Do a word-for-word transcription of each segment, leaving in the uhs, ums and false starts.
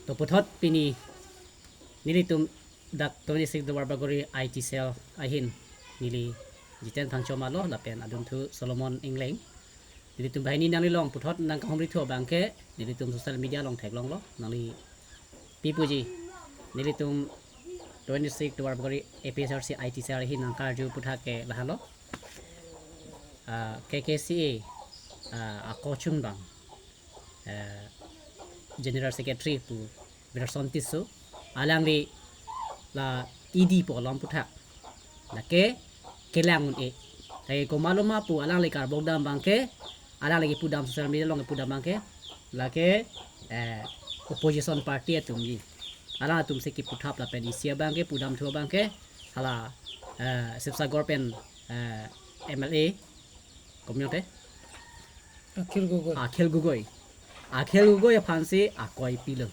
To puthot pini nelitum dak twenty-six Duarbagori I T cell ahin neli Jiten Phangcho malo lapen adunthu Solomon Engleng. Nelitum banghini nanglilong puthot nangkahumri thu abangke nelitum social media along theklonglo, nangli pipuji. Nelitum twenty-six Duarbagori A P H R C I T cell ahin nangkarju aputhak ke lahelo. Ah, K K C A, ah, akochungbang, eh, General Secretary pu Wilson Tisso, alangli la E D pu along aputhak lake kelang un-e. Lake komatlo ma pu alangli karbok dam abangke, alangli kipu dam, social media along kipu dam abangke lake, eh, opposition party atumji. Alangtum si kiputhap lapen isi abangke pudamthu abangke hala, eh, Sibsagar pen, eh, M L A, komat te? Akhil Gogoi. Akhil Gogoi. Akhil Gogoi aphansi akoi pilo.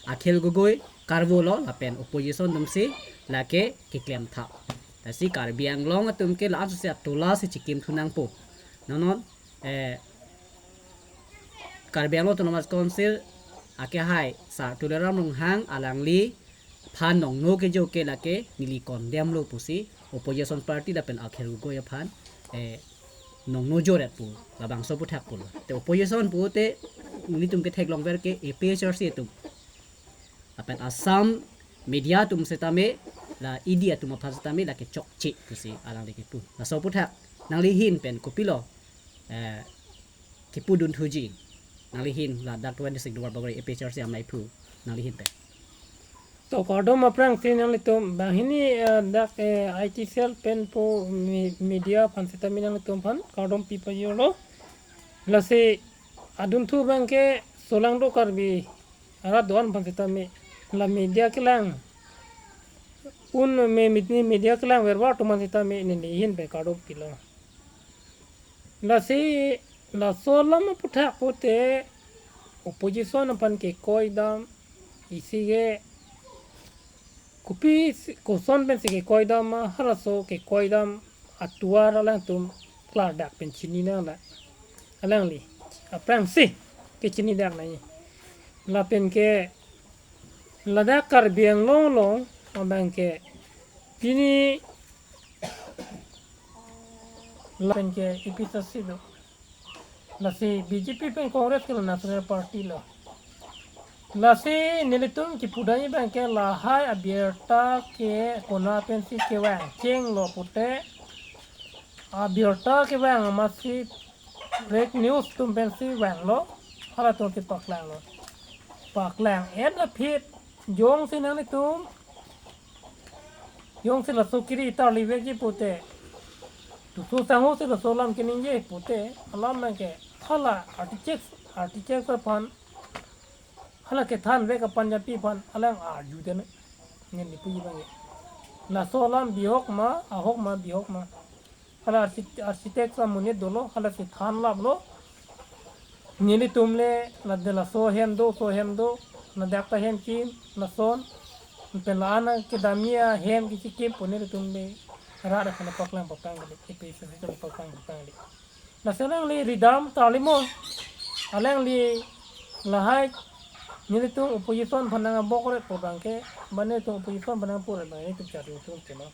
Akhil Gogoi karvelo lapen opposition atumsi lake keklemthap. Lasi Karbi Anglong atum ke la-an si atola si chikimthu nangpo. Non non, eh, Karbi Anglong Autonomous Council akehai Sar Tuliram Ronghang alangliphan nongno kejo ke lake neli condemn lo pusi opposition party lapen Akhil Gogoi aphan, eh, nongno joret pu labangso aputhak pulo. Te opposition pute nelitum ketheklongver ke A P H R C atum. Lapen Assam media atum setame, la E D atum aphan setame lake chokche pusi alangli kipu. Laso aputhak nangli ahin pen kopilo, eh, kipudunthuji? Nangli ahin ladak twenty-six Duarbagori A P H R C amaiphu, nangli ahin pen. To kardom aphrangsi nanglitum banghini, eh, dak, eh, I T cell pen pu me-, media aphan setame nanglitum aphan kardom pipajirlo. Lasi adunthu abangke solangdo Karbi arat do-an aphan setame, la media kelang un me, me, media kelangver atum aphan setame neli ahin pen kardom pilo. Lasi laso alam aputhak pute opposition aphan kekoi dam, isi ke kopi si, koson pensi kekoi dam ma, halaso kekoi dam atovar alangtum klardak pen chini nang la. Alangli aphrangsi kechinidak nangji. Lapen ke ladak Karbi Anglong along abangke pini lapen ke A P H R C do. Lasi B J P pen Congress ke la national party lo. Lasi nelitum kipudamji abangke lahai abirta ke konat pensi kevang chenglo pute, abirta kevang amatsi fake news atum pensi vanglo, halatumsi paklanglo. Paklang-et aphi jongsi nanglitum jongsi laso kiri tarlivekji pute, tu su sangho si laso alam keningje pute, alam abangke hala architect, architect aphan, hala kethanvek apanjapi aphan alang arjudetnoi, neli puji abangke. Laso alam bihok ma, ahok ma, bihok ma. Hala archi-, architect amonit dolo, halasi thanlaplo. Nelitum le, la de laso ahem do, so ahem do, ladak ta ahem kim, lason, pen la-an kedamji ahem kechikim pu nelitum le rat aphan paklang papang kali, A P H R C aphan paklang papang kali. Lasi alangli ridam tarlimo, alangli lahai nelitum opposition aphan nangabokret pu abangke, ba nelitum opposition aphan nangpuret abang nelitum charli tum kema.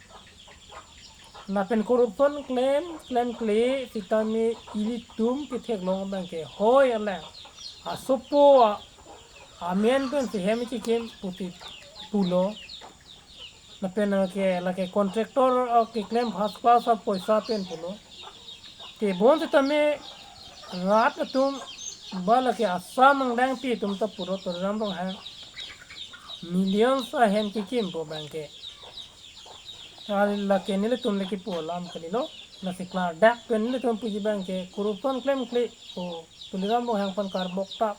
Lapen corruption klem, klemkle sitame ilitum ketheklong abangke hoi alang asopo a-, amen pensi hem kechikim puti pulo. Lapen ke lake contractor, uh, keklem first class apoisa pen pulo. Te bonsitame rat atum ba lake Assam angdengpi atum ta puro Tuliram Ronghang millions ahem kekim pu abangke. Ah, lake nelitum le kipu alam kalilo. Lasi klardak pen nelitum puji abangke corruption klemkle pu Tuliram Ronghang aphan karboktap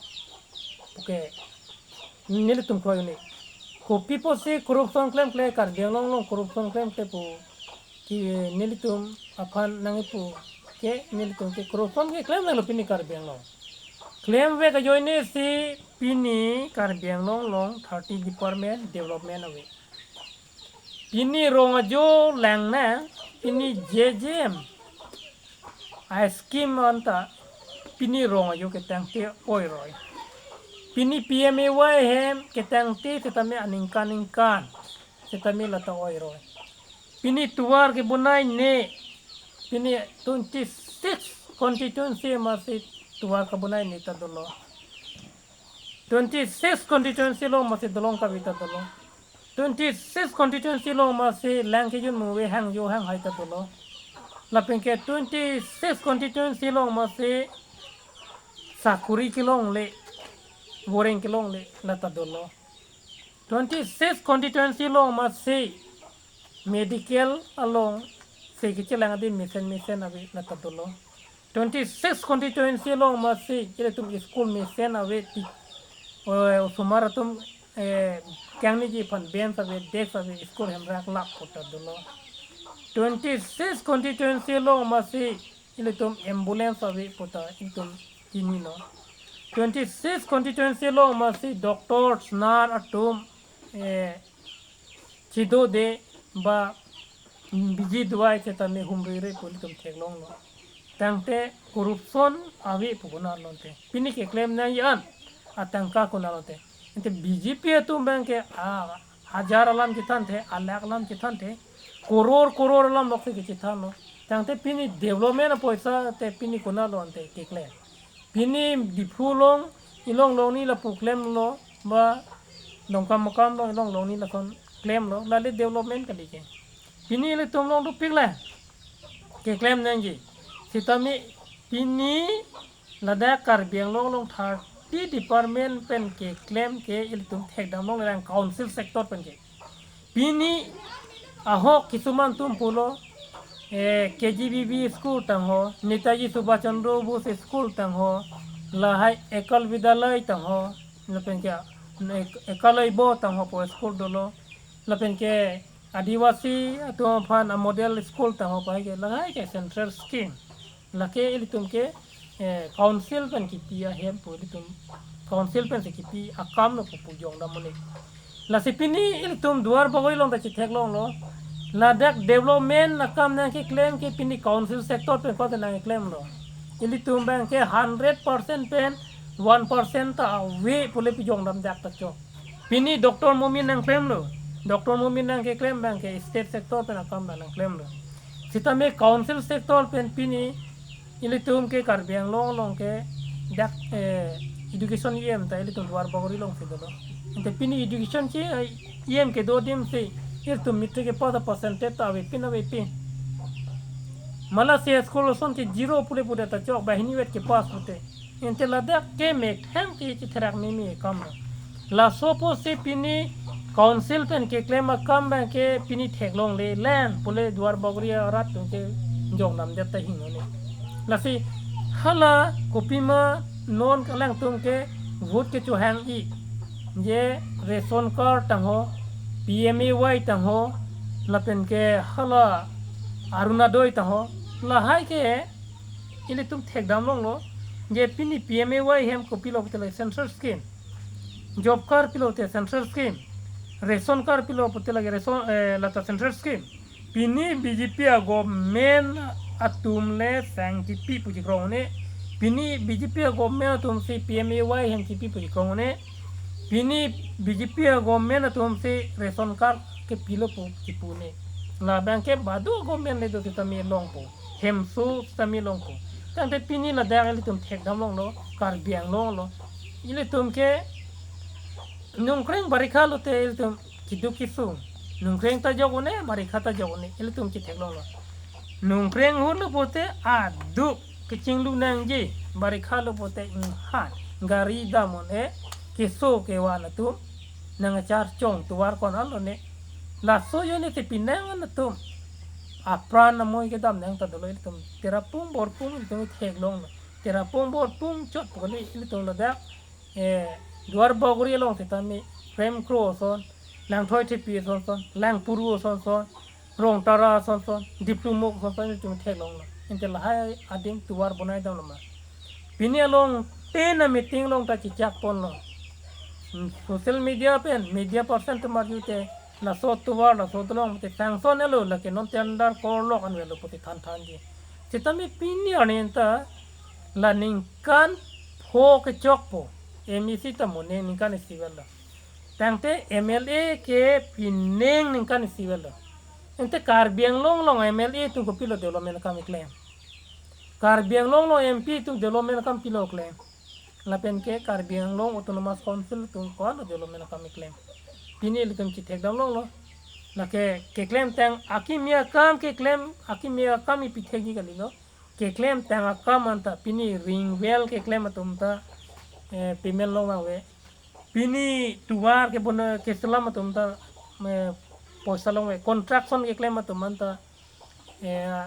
puke nelitum kroi un-e. Kopi pusi corruption klemkle, Karbi Anglong along corruption klemkle pu ke nelitum aphan nangkipu ke nelitum ke corruption ke klemveklo pini Karbi Anglong. Klemvek ajoine si pini Karbi Anglong along thirty department development ave. Pini rong ajo langnang, pini J J M a scheme anta pini rong ajo ketangte oiroi. Pini P M A Y hem ketangte setame aningkan ningkan setame lata oiroi. Pini tovar kebonai ne, pini twenty-six constituency amatsi tovar kebonai ne ta dolo. Twenty-six constituency along amatsi dolong kave ta dolo. Twenty-six constituency along amatsi lang kejun muve hangjo hanghai ta dolo. Lapen ke twenty-six constituency along amatsi sakuri kelongle, boreng kelongle lata dolo. Twenty-six constituency along amatsi medical alongsi kechelang adim mesen mesen ave lata dolo. Twenty-six constituency along amatsi ilitum school mesen ave ti, eh, osomar atum, eh, kangniji aphan bench ave, desk ave, school hem raklap pu ta dolo. Twenty-six constituency along amatsi ilitum ambulance ave pu ta ilitum chinilo. Twenty-six constituency along amatsi doctors, nurse atum, eh, chido de ba biji dawai setame humri re pu ilitum theklonglo. Tangte corruption ave pu konat lo te. Pini keklem nangji an atangka konat lo te. Ante B J P atum abang ke a hajar alam chethanthe, alakh alam chethanthe, koror koror alam loksi kechethanlo. Tangte pini development apoisa te pini konat lo ante keklem. Pini Diphu along, ilong along ni lapu klemlo, ba Dongkamukam along, ilong along ni lason klemlo, lale development kali ke. Pini ilitum along dopik le keklem nangji. Setame pini ladak Karbi Anglong along thirty department pen keklem ke ilitum thekdam longle, rang council sector pen ke. Pini ahok kisuman atum pulo, eh, K G B V school tangho, Netaji Subhash Chandra Bose school tangho, lahai Ekal Vidyalaya tangho, lapen ke, ek-, Ekalaibo tangho pu school dolo, lapen ke Adivasi atum aphan a model school tangho pu ke, lahai ke central scheme. Lake ilitum ke, eh, council pen kipi ahem pu ilitum, council pensi kipi akam lo pu pu jongdam muni. Lasi pini ilitum Duar Bagori along ta chetheklonglo. Ladak development akam nangkeklem ke pini council sector pen konat nangklemlo. Ilitum abang ke hundred percent pen one percent ta ave pule pu jongdam dak ta chok. Pini Doctor Momin nangklemlo. Doctor Momin nangkeklem abang ke state sector pen akam ta nangklemlo. Setame council sector pen pini ilitum ke Karbi Anglong along ke dak, eh, education E M ta ilitum Duar Bagori alongsi dolo. Ante pini education che, eh, E M kedo adim si ilitum matric kepass a percentage ta avepin avepin. Mala si school ason ke zero pule pudet ta chok, banghini vet kepass pute. Ante ladak ke methang ke chetherak meme akam lo. Laso apotsi pini council pen keklem akam abang ke pini theklongle, lang pule Duar Bagori arat atum ke jongdam det ta hingno ne. Lasi hala kopima non alangtum ke vote kechohang-i, je ration card tangho, P M A Y tangho, lapen ke hala Orunodoi tangho, lahai ke ilitum thekdam longlo, je pini P M A Y hem kopilo pute lake central scheme, job card pilo pute central scheme, ration card pilo pute lake ration, eh, lata central scheme. Pini B J P a government atum le sang chipi pu chikrong ne. Pini B J P a government atumsi P M A Y hem chipi pu chikrong ne. Pini B J P a government atumsi ration card kepilo pu chipu ne. Labang ke badu government le do sitame longpo, hemso sitame longpo. Tangte pini ladak ilitum thekdam longlo, Karbi Anglong lo. Ilitum ke nungkreng barikha lote ilitum keduk kesung. Nungkreng ta jok un-e, barikha ta jok un-e, ilitum chetheklonglo. Nungkreng ahut lo pute aduk kechinglu nangji, barikha lo pute inghan, gari dam un-e, keso kevan atum nangcharchong tovar konat lo ne. Laso ajoine si penang an atum apran amoi kedam nang ta dolo, ilitum terapung borpung ilitum theklonglo. Terapung borpung chot pu kali ilitum ladak, eh, Duar Bagori along sitame Prem Kro ason, Langthoi Thepi ason son, Langpuru ason son, Rongtara ason son, Diplumuk ason son ilitum theklonglo. Ante lahai adim tovar bonai damlo ma? Pini along pen a meeting along ta chechak ponlo. Hmm, social media pen, media person atum arjute, laso tovar, laso dolong pute sanction-elo, lake non tender korlok an avelo pute thanthanji. Sitame pini arni ta la ningkan pho kechokpo. M A C ta mo neng ningkan isi vel lo. Tangte M L A ke pining ningkan isi vel lo. Ante Karbi Anglong along M L A atum kopilo development akam keklem? Karbi Anglong along M P atum development akam pilo keklem? Lapen ke Karbi Anglong Autonomous Council atum ko-an lo development akam keklem? Pini ilitum chethekdam longlo. Lake keklemtang akimi akam keklem, akimi akam ipithekji kalilo. Keklemtang akam anta pini ring well keklem atum ta, eh, payment longvang ave. Pini tovar kebon keselam atum ta, eh, poisa longve. Construction keklem atum anta, eh,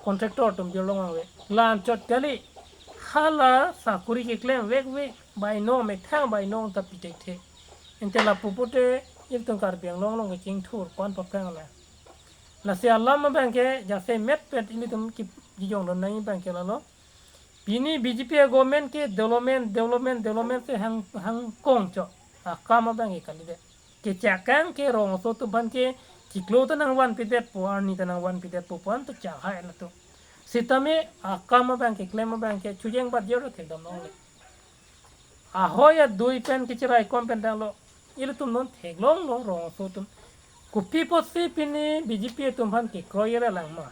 contractor atum birlongvang ave. La-anchot kali, hala sakuri keklem vekvek, bainong methang bainong ta pithekthe. Ante lapu pute ilitum Karbi Anglong along kachingthur ko-an paprang la. Lasi alam abang ke jasemetpet ilitum kipijong lonnang abang ke lalo. Pini B J P government ke development, development, development si hang, hangkong chot. Akam abang ke kalidet. Kechakang ke rongso atum aphan ke chiklo ta nangvanpidetpo, arni ta nangvanpidetpo pu-an ta chahai latum. Sitame akam abang keklem abang ke chojeng bat jero thekdam longle. Ahoi adui pen kechiraikom pen tanglo. Ilitum non theklonglo rongso atum. Kopi apotsi pini B J P atum aphan kekroi ere lang ma?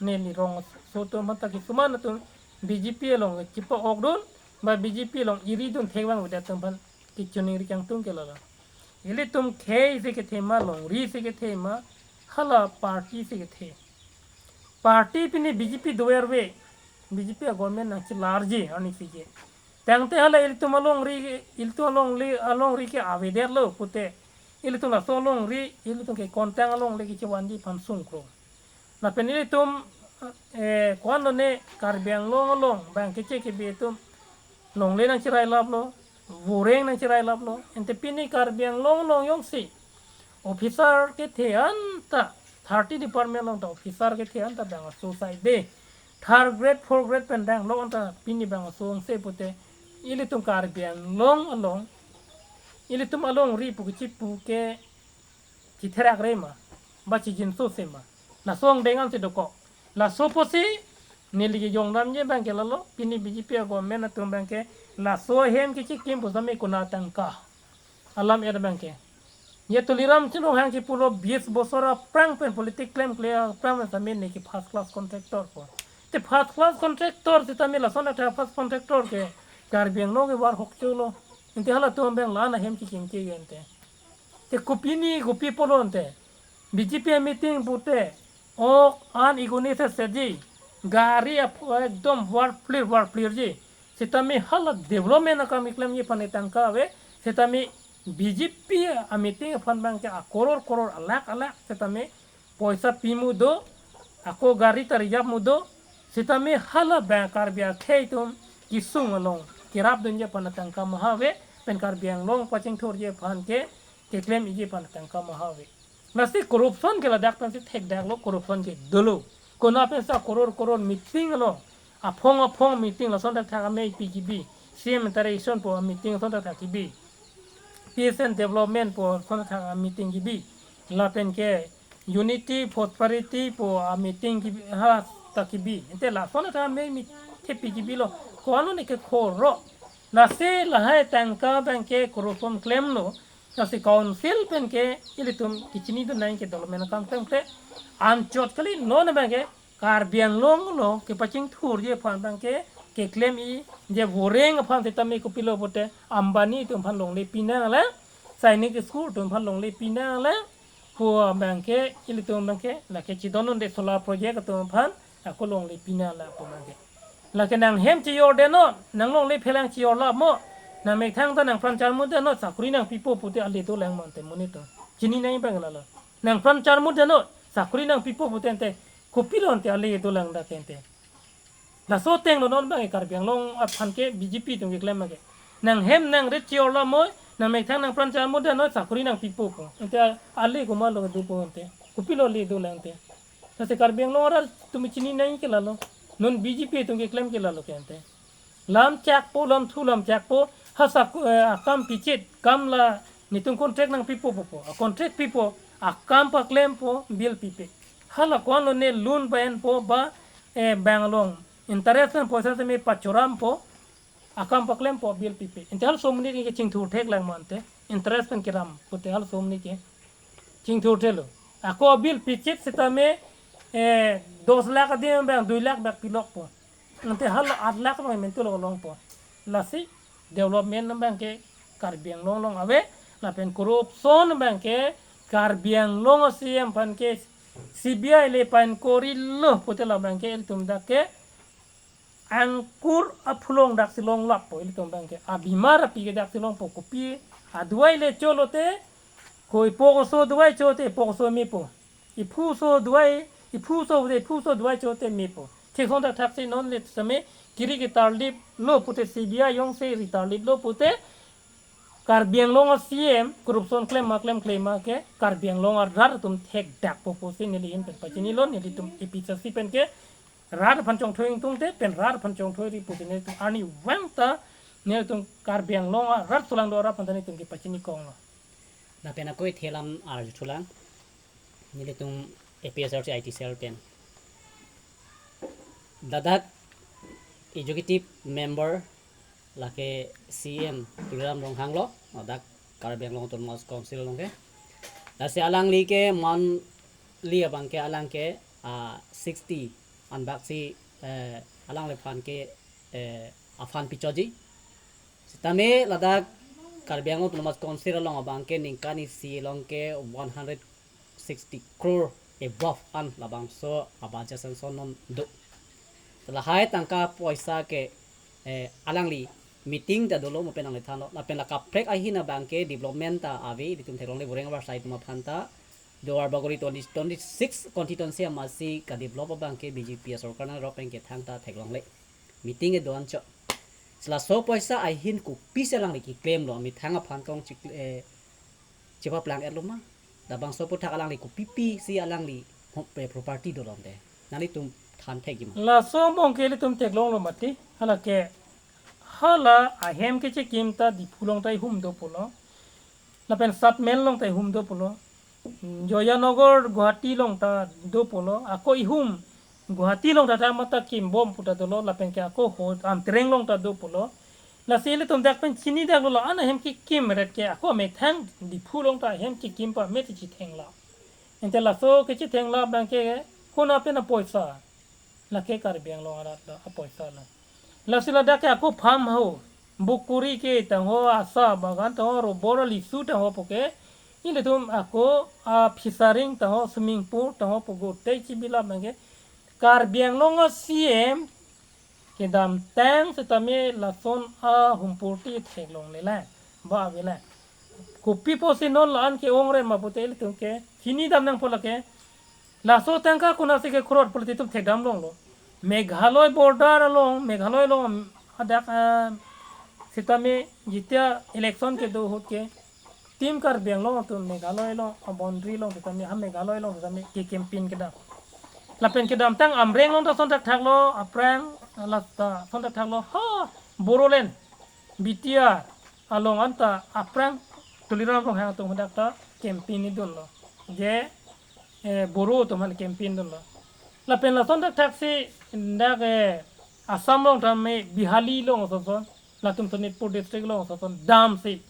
Neli rongso atum aphan ta kisuman atum B J P along chipa-okdun, ba B J P along iridun thekvang avedet atum aphan kechoningri kangtung ke lalo. Ilitum khei si kethe ma, longri si kethe ma, hala party si kethe? Party pini B J P dover ave, B J P agovernment nangchelarji arnisi ke. Tangte hala ilitum alongri, ilitum alongri, alongri ke avedetlo pute, ilitum laso alongri, ilitum ke kontang alongle kechevanji aphan sungkrung. Lapen ilitum, eh, ko-an lone Karbi Anglong along abang keche kebi atum longle nangcherailaplo, voreng nangcherailaplo. Ante pini Karbi Anglong along jongsi officer kethe anta, thirty department along ta officer kethe anta bang aso saide, third grade, fourth grade pen danglo anta pini bang aso ongse pute, ilitum Karbi Anglong along, ilitum alongri pu kechipu ke chitherak re ma, ba chijinso se ma? Laso angdeng ansi dokok. Laso apotsi neli kejongdamji abang ke lalo, pini B J P agovernment atum abang ke laso ahem kechikim pu sami kuna tangka? Alam er abang ke. Ye Tuliram Ronghang chipulo, bis bosor aphrang pen politics klemkle aphrang pen sami ne ke first class contractor po. Te first class contractor sitame lason athak first contractor ke Karbi Anglong ke var hokcholo. Ante halatum abang la-an ahem kekim ke ante. Te kopini kopi pulo ante? B J P ameeting pute ok an iguni se seji, gari ap-, ekdom var phlir var phlirji. Sitame hala development akam keklemji aphan tangka ave. Sitame B J P ameeting aphan abang ke akoror koror, alakh alakh sitame poisa pimu do, ako gari ta reserve mu do, sitame hala abang Karbi akhei atum kesung along kerapdunji aphan tangka maha ave, pen Karbi Anglong pachingthurji aphan ke, keklemji aphan tangka maha ave. Lasi corruption ke ladak pensi thekdaklo, corruption ke dolo. Konat pensi koror koror meeting along, aphong aphong meeting lason thakthak amei pi kebi, C M interaction pu ameeting lason thakthak kebi, peace and development pu lason thakthak ameeting kebi, lapen ke unity prosperity pu ameeting kebi, ha ta kebi. Ante lason thakthak amei mi thepi kebilo. Ko-an lone kekhoro? Lasi lahai tangka abang ke corruption klemlo. Lasi council pen ke ilitum kechinidun nangji ke development akam klemkle. Anchot kali, non abang ke Karbi Anglong along kepachingthurji aphan abang ke, keklemji voreng aphan sitame kopilo pute, Ambani atum aphan longle pinanglang, Sainik School atum aphan longle pinanglang, pu abang ke ilitum abang ke lake chidon unde solar project atum aphan ako longle pinanglang pu abang ke. Lake nanghem chejordetnon, nang longle phelang chejorlap mo, nangmethang ta nangpran charmutdetnon, sakuri nangpipo pute ale dolang ma ante monit atum? Chini nangji abang lalo. Nangpran charmutdetnon, sakuri nangpipo pute ante, kopilo ante ale dolang dak ante? Laso ateng lo non abang ke Karbi Anglong aphan ke B J P atum keklem abang ke. Nanghem nangret chejorlap mo, nangmethang nangpran charmutdetnon, sakuri nangpipo pu. Ante ale komatlo kedopo ante? Kopilo ale dolang ante? Lasi Karbi Anglong arat atum chini nangji ke lalo. Non B J P atum keklem ke lalo ke ante. Lam chakpo, lam thu lam chakpo, ha sak-, eh, akam pichit, kam la netum contract nangpipo pupo, a contract pipo, akam paklempo, bill pipe. Hala ko-an lone loan pa-enpo ba, eh, bank along interest pen poisa sitame pachorampo, akam paklempo, bill pipe. Ante halaso amonit ke chingthur thek lang ma ante. Interest pen kedam pute halaso amonit ke chingthur thelo. Ako bill pichit sitame, eh, dos lakh adim abang dui lakh bak pilokpo. Ante hala aat lakh abang mentu lo longpo. Lasi development abang ke Karbi Anglong along ave, lapen corruption abang ke Karbi Anglong a-C M aphan ke C B I le pa-inquiry lo pute labang ke ilitum dak ke angkur aphulong daksi longlappo, ilitum abang ke abimar api ke daksi longpo. Kopi adovai le cholote, ko ipok oso dovai chote ipok oso mepo. Iphu oso dovai, iphu oso dovai, iphu oso dovai chote mepo. Thik ason thakthak si non le sitame kiri ke tarlip lo pute, C B I jongsi ri tarlip lo pute, Karbi Anglong a-C M corruption klem ma klemkle ma ke Karbi Anglong arat atum thekdakpo pusi neli ahin pen pachinilo. Nelitum A P H L C pen ke rat aphan chongthoi ingtungte pen rat aphan chongthoi ri pusi nelitum arni vangta nelitum Karbi Anglong arat solangdo arat aphan ta nelitum kepachini konglo. Lapen ako ethel alam arjuthulang, nelitum A P H L C I T cell pen. Ladak executive member lake C M Tuliram Ronghang lo, ladak Karbi Anglong Autonomous Council along ke. Lasi alangli ke monthly abang ke alang ke, ah, sixty an bak si, eh, alangliphan ke, eh, a-fund pichoji. Sitame ladak Karbi Anglong Autonomous Council along abang ke ningkan isi along ke one hundred sixty crore above an labangso a-budget sanction non do. Lahai tangka poisa ke, eh, alangli meeting ta dolo mo pen nanglithanlo. Lapen la kaprek ahin abang ke development ta ave, ilitum theklongle, Boreng Avarsai atum aphan ta. Duarbagori twenty, twenty-six constituency amatsi kadevelop abang ke B J P asorkar nangrop pen ke thangta theklongle. Meeting kedo-an chot. Laso poisa ahin kopisi alangli keklemlo, methang aphan kong chik, eh, chepaplang-etlo ma? Labangso aphuthak alangli kopipi si alangli hom, eh, property dolonte, nanglitum than thekji ma? Laso abang ke ilitum theklonglo mati. Hala ke, hala ahem kechikim ta Diphu along ta ihum do pulo. Lapen Satmel along ta ihum do pulo. Joyanagar Guwahati along ta do pulo. Ako ihum Guwahati along ta tama ta kimbom pu ta dolo, lapen ke ako ho Amtreng along ta do pulo. Lasi ilitum dak pen chinidaklo, la-an ahem kekim ret ke ako methang Diphu along ta ahem kekim pa me te chithengla. Ante laso kechithengla abang ke kona pen apoisa? Lake Karbi Anglong arat lo apoisa lo. Lasi ladak ke ako farm ho, bukuri ke tangho, asa bagan tangho, rubber, lisu tangho puke, ilitum ako a-fishery tangho, swimming pool tangho pu gotei chibilap abang ke Karbi Anglong a-C M kedamtang sitame lason ahumpurti theklongle lang, ba ave lang. Kopi pusi non la-an ke-ong re ma pute ilitum ke chinidam nangpo lake. Laso tangka konatsi kekrot pulote itum thekdam longlo. Meghalaya border along, Meghalaya along hadak, ah, sitame jitia election kedo ahut ke, team Karbi Anglong atum Meghalaya along, ah, boundary along sitame, ha Meghalaya along sitame ke campaign kedam. Lapen kedamtang Amreng along ta ason thakthak lo, aphrang, ah, la ta ason thakthak lo, ha, Bodoland, B T R along anta aphrang Tuliram Ronghang atum hadak ta campaign idunlo. Je, eh, Boro atum aphan campaign dunlo. Lapen lason thakthak si dak, eh, Assam along tame Bihali along ason ason, latum Sonitpur district along ason ason damsi.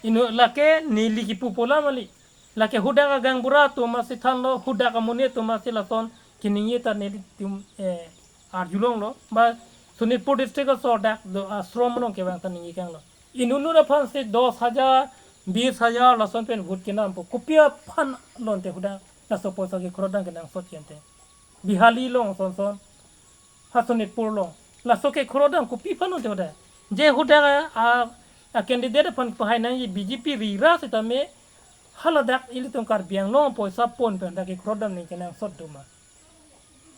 Inut lake neli kipu pola mali. Lake hadak agaonbura atum amatsi thanlo, hadak amonit atum amatsi lason keningje ta nelitum, eh, arjulonglo. Ba Sonitpur district aso dak do ashram along kevang ta ningje kanglo. Inutnut aphansi dos hajar, bis hajar lason pen vote kenampo. Kopi aphan lote hadak laso poisa kekhrodam kenangsot ke ante? Bihali along ason ason, ha Sonitpur along. Laso kekhrodam kopi aphan lote hadak? Je hadak a, a, a-candidate aphan pahai nangji B J P rira sitame haladak ilitum Karbi Anglong poisa pon pen dak kekhrodam nangji kenangsot do ma?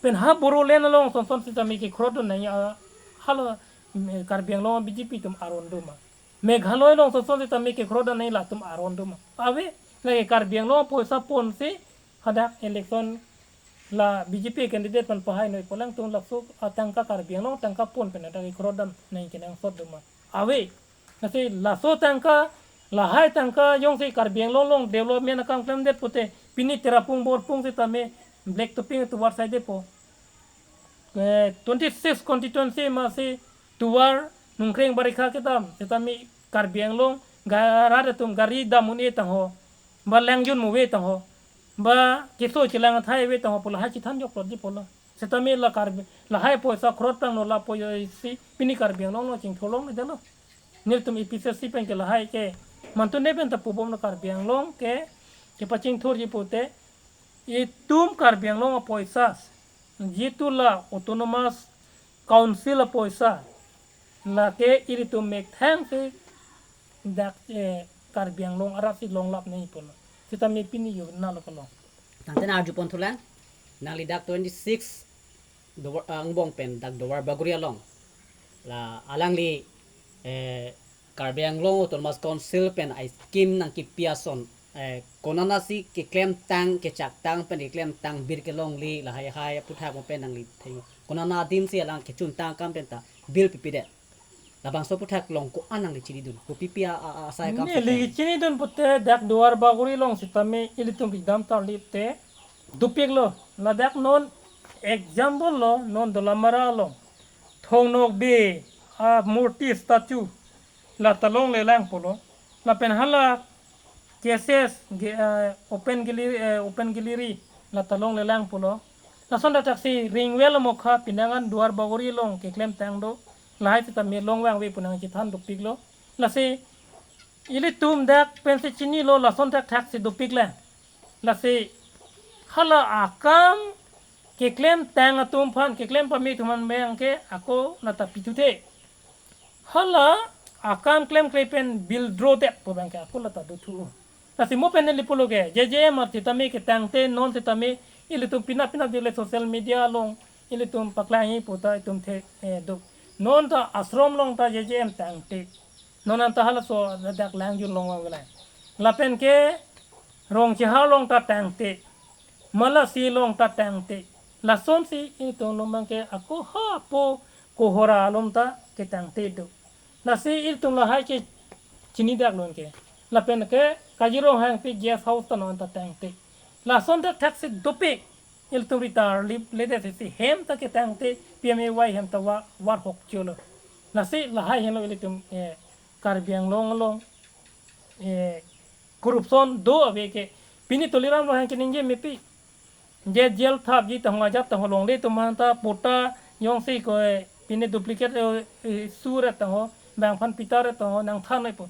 Pen ha Bodoland along ason ason sitame kekhrot dun nangji, ah, hala, mm, Karbi Anglong B J P atum aron do ma? Meghalaya along ason ason sitame kekhrot dun nangji, latum aron do ma? Ave, lake Karbi Anglong poisa ponsi hadak election la B J P candidate aphan pahai noi pu alangtum laso atangka Karbi Anglong tangka pon pen hadak kekhrot dam nangji kenangsot do ma? Ave. Lasi laso tangka, lahai tangka jongsi Karbi Anglong along development akam klemdet pute, pini Tirapung Borpung sitame black topping tovar saidetpo. Eh, twenty-six constituency amatsi tovar Nongkreng barikha kedam, setame Karbi Anglong ga-, rat atum gari dam un-e tangho, ba langjun mu ave tangho, ba keso chelang athai ave tangho pu lahai chethan jokplot ji pulo. Setame la Karbi, lahai poisa crore tang no la poisa si pini Karbi Anglong lo chingthu longledetlo. Nelitum A P C C pen ke lahai ke mantun ne pen ta pubom lo Karbi Anglong ke, kepachingthurji pute, itum Karbi Anglong apoisa, jitu la Autonomous Council apoisa, lake ilitum methang si dak, eh, Karbi Anglong arat si longlap nangji pulo. Setame pini yo nalo pulo. Tangte nang arjupon thulang, nangli dak twenty-six Duar, ah, angbong pen dak Duar Bagori along. La alangli, eh, Karbi Anglong Autonomous Council pen a-scheme nangkepi ason, eh, konatsi keklemtang, kechaktang pen keklemtang, bir kelongle, lahai hai aphuthak mo pen nangli theng. Konat adim si alang kechuntang akam pen ta bill pipidet. Labangso aphuthak along ko-an nangli chinidun, kopipi a, a, a, asai akam neli pen chinidun pute dak Duar Bagori along setame ilitum pidam tarlip te dopiklo. Ladak non example lo, non Dolamara along Thong Nokbe amurti, statue, la ta longlelang pulo. Lapen hala K S S ge-, eh, open gallery, eh, open gallery la ta longlelang pulo. Lason dak thaksi Ringwell Mokha pinangan Duar Bagori along keklemtang do. Lahai setame longvangve pu nangchethan dopiklo. Lasi ilitum dak pensi chinilo, lason dak thaksi dopiklo. Lasi hala akam keklemtang atum aphan, keklem pame atum aphan abang ke ako la ta pituthe. Hala akam klemkle pen bill drodetpo abang ke ako la ta dothu. Lasi mo pen neli pulo ke, J J M ar setame ketangte non setame ilitum pina pina dile social media along ilitum paklangji pu ta itum the, eh, do. Non ta ashram along ta J J M tangte. Non anta halaso dak langjun longvangvelang. Lapen ke Rongchehar along ta tangte. Malasi along ta tangte. Lasonsi itum non abang ke ako hapo Kohora along ta ketangte do. Lasi itum lahai ke chinidak lun ke. Lapen ke Kajirong Hangpi guest house ta non ta tangte. Lason dak thaksi dopik. Ilitum ri tarlipledet si hem ta ketangte, P M A Y hem ta wa-, war hok cholo. Lasi lahai henlo ilitum, eh, Karbi Anglong along, eh, corruption do ave ke. Pini Tuliram Ronghang keningje mepi. Je jail thapji tangho, ajat tangho longle atum aphan ta patta jongsi ko, eh, pini duplicate, eh, eh, surat tangho, bang aphan pitar tangho nangthan nai po.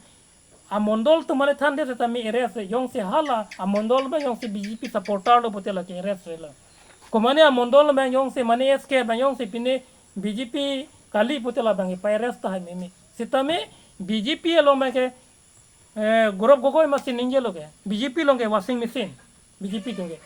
Amondol atum ale thandet setame arrest re, jongsi hala amondol abang jongsi B J P supporter lo pute lake arrest relo. Komane amondol abang jongsi mane S K abang jongsi pine B J P kali pute labang ipa-arrest tahai meme. Setame B J P along abang ke, eh, Gaurav Gogoi masi ningjelo ke, B J P along ke washing machine. B J P atum ke.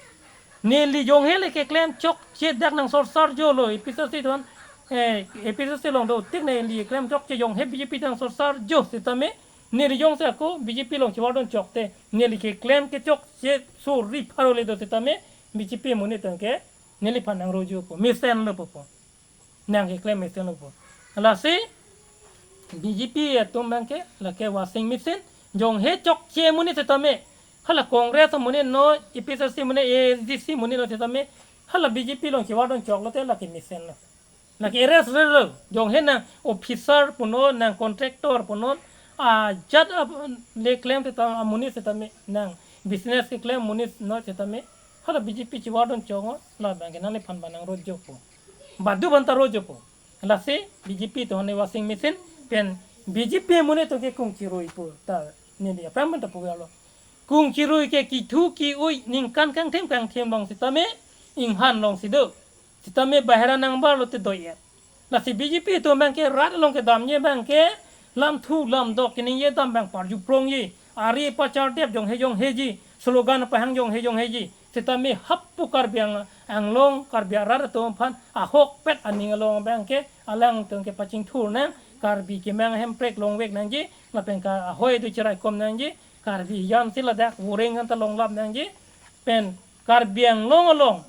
Neli jonghe le keklem chokche dak nangsorsar jolo, A P C C atum, eh, A P C C along dotik neli klem chokche jonghe B J P nangsorsar jo setame, neli jongsi ako B J P along chevardun chokte, neli keklem kechokche suri pharo le do setame, B J P amonit atum ke, neliphan nangro jopo, mesenlo pupo. Nangkeklem mesen lo pu. Lasi B J P atum abang ke lake washing machine, jonghe chokche amonit setame, hala Congress amonit no, A P C C amonit, A S D C amonit no setame, hala B J P along chevardun choklote lake mesenlo. Lake arrest relo, jonghe nang officer punon, nang contractor punon, ajat ap-, le klem setame amonit setame, nang business keklem amonit no setame, hala B J P chevardun choklo, labang ke nangliphan abang nangro jopo. Badu abang ta ro jopo. Lasi B J P atum ne washing machine pen B J P amonit atum ke kung chirui pu ta neli aphrang abang ta pu galo. Kung chirui ke kethu ke-oi ningkan kangthim kangthim along setame inghan alongsi do. Setame bahera nangbar lote do-et. Lasi B J P atum abang ke rat along kedamji abang ke lamthu lamdok keningje dam abang parju prongji. Ari pachardep jonghe jongheji. Slogan pahang jonghe jongheji. Setame hapu Karbi Ang-, Anglong, Karbi arat atum aphan ahokpet aning along abang ke alangtum kepachingthur nang, Karbi kemang ahemprek longvek nangji, lapen ka ahoi do chiraikom nangji, Karbi hijan si ladak voreng anta longlap nangji, pen Karbi Anglong along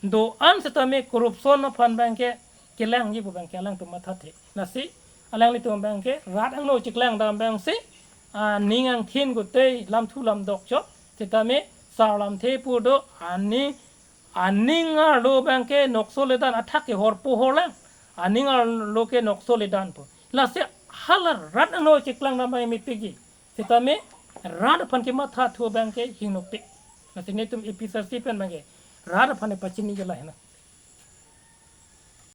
do-an setame corruption aphan abang ke kelangji pu abang ke alangtum mathathe. Lasi alanglitum abang ke rat angno chiklang dam abang si, aning angthin gotei lamthu lamdok chot, setame sar lamthe pu do, aning, aning arlo abang ke nokso ledan athak ke horpo horlang. Aning arlo ke nokso ledan pu. Lasi hala rat ano cheklang nama mepikji. Sitame rat aphan kematha thu abang ke hingnopik. Lasi netum A P H L C pen abang ke rat aphan pachini ke lahena.